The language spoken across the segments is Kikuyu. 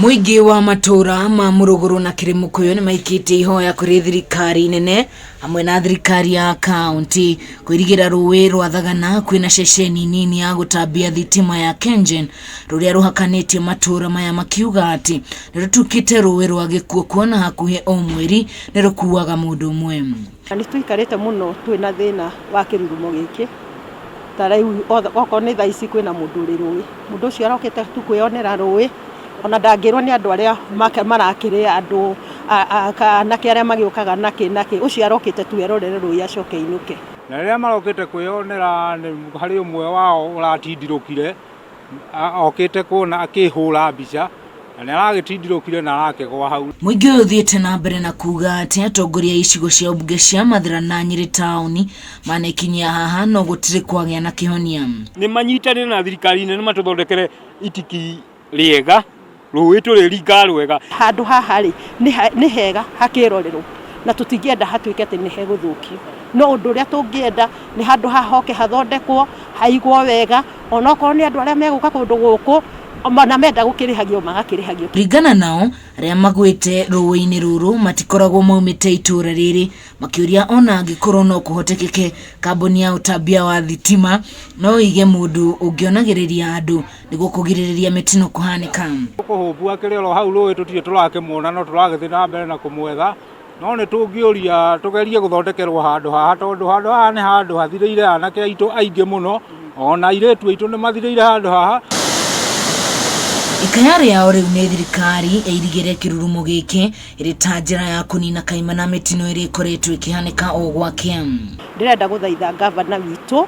Mũingĩ wa matũũra ma Mũrũgũrũ na Kĩrĩmũkũyũ nĩ maikĩtie ihoya kũrĩ thirikari nene hamwe na thirikari ya kaunti kũirigĩra rũĩ rwa Thagana kwĩna ceceni nini ya gũtambia thitima ya Kengen rũrĩa rũhakanĩtie matũũra maya makiuga atĩ nĩ rũtuĩkĩte rũĩ rwa gĩkuũ kuona hakuhĩ o mweri nĩ rũkuaga mũndũ ũmwe. Nĩ tũikarĩte mũno twĩna thĩna wa kĩrurumo gĩkĩ, ta rĩu okorwo nĩ thaa ici kwĩna mũndũ ũrĩ rũĩ, mũndũ ũcio arokĩte tu kwĩyonera rũĩ, ona ndangĩrwo nĩ andũ arĩa marakĩrĩ andũ anake arĩa magĩũkaga nakĩ nakĩ, ũcio arokĩte tu erorere rũĩ acoke ainũke. Na rĩrĩa marokĩte kwĩyonera harĩ ũmwe wao ũratindirũkire okĩte kuona akĩhũra mbica na nĩ aragĩtindirũkire na arakĩgwa hau. Mũingĩ ũyũ ũthiĩte na mbere na kuga atĩ atongoria a icigo cia ũmbunge cia Mathĩra na Nyĩrĩ taũni manekinyia haha no gũtirĩ kwagĩa na kĩhonia. Nĩ manyitanĩre na thirikari nene matũthondekere itiki rĩega, rũĩ tũrĩringaga rwega. Handũ haha rĩ, nĩ hega hakĩrorerwo na tũtingĩenda hatuĩke atĩ nĩ hegũthũkio. No ũndũ ũrĩa tũngĩenda nĩ handũ haha hoke hathondekwo, haigwo wega, onokorwo nĩ andũ arĩa megũka kũndũ gũkũ, ona menda gũkĩrĩhagio magakĩrĩhagio. Kũringana nao, arĩa magwĩte rũĩ-inĩ rũrũ matikoragwo maumĩte itũũra rĩrĩ, makĩũria ona angĩkorwo no kũhotekeke kambuni ya ũtambia wa thitima no ĩige mũndũ ũngĩonagĩrĩria andũ nĩguo kũgirĩrĩria mĩtino kũhanĩka. Kũhũbu akĩrĩ oro hau rũĩ tũtirĩ tũrakĩmuona no tũragĩthiĩ na mbere na kũmwetha no nĩ tũngĩũria tũgerie gũthondekerwo handũ haha tondũ handũ haha nĩ handũ hathirĩire anake aitũ aingĩ mũno ona airĩtu aitũ nĩ mathirĩire handũ haha. Ikaya rĩao rĩu nĩ thirikari ĩirigĩre kĩrurumo gĩkĩ ĩrĩ ta njĩra ya kũnina kaimana mĩtino ĩrĩa ĩkoretwo ĩkĩhanĩka o gwakĩa. Ndĩrenda gũthaitha ngavana witũ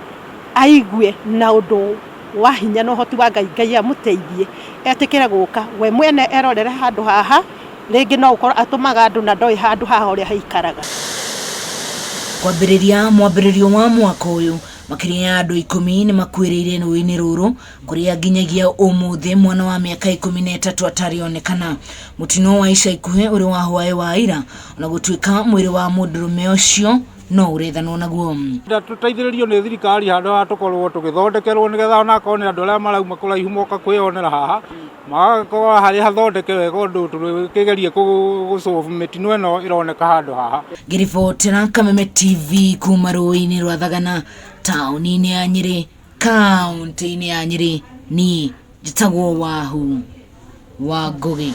aigue na ũndũ wa hinya na ũhoti wa Ngai, Ngai amũteithie etĩkĩre gũka we mwene erorere handũ haha, rĩngĩ no ũkorwo atũmaga andũ na ndoĩ handũ haha ũrĩa haikaraga. Kwambĩrĩria mwambĩrĩrio wa mwaka ũyũ, makĩria ya andũ ikũmi nĩ makuĩrĩire rũĩ-inĩ rũrũ kũrĩa nginyagia ũmũthĩ mwana wa mĩaka 13 atarĩ onekana. Mũtino wa ica ikuhĩ ũrĩ wa hwaĩ wa ira, ona gũtuĩka mwĩrĩ wa mũndũrũme ũcio no ũrethanwo naguo. Tũteithĩrĩrio nĩ thirikari handũ haha tũkorwo tũgĩthondekerwo nĩgetha onakorwo nĩ andũ arĩa marauma kũraihu moka kwĩyonera haha magakorwo harĩ hathondeke wega ũndũ tũkĩgerie gũ solve mĩtino ĩno ĩroneka handũ haha. Ngĩribotera Kameme TV kuma rũĩ-inĩ rwa Thagana taũni-inĩ ya Nyĩrĩ, kaũntĩ-inĩ ya Nyĩrĩ, niĩ njĩtagwo Wahu wa Ngũgĩ.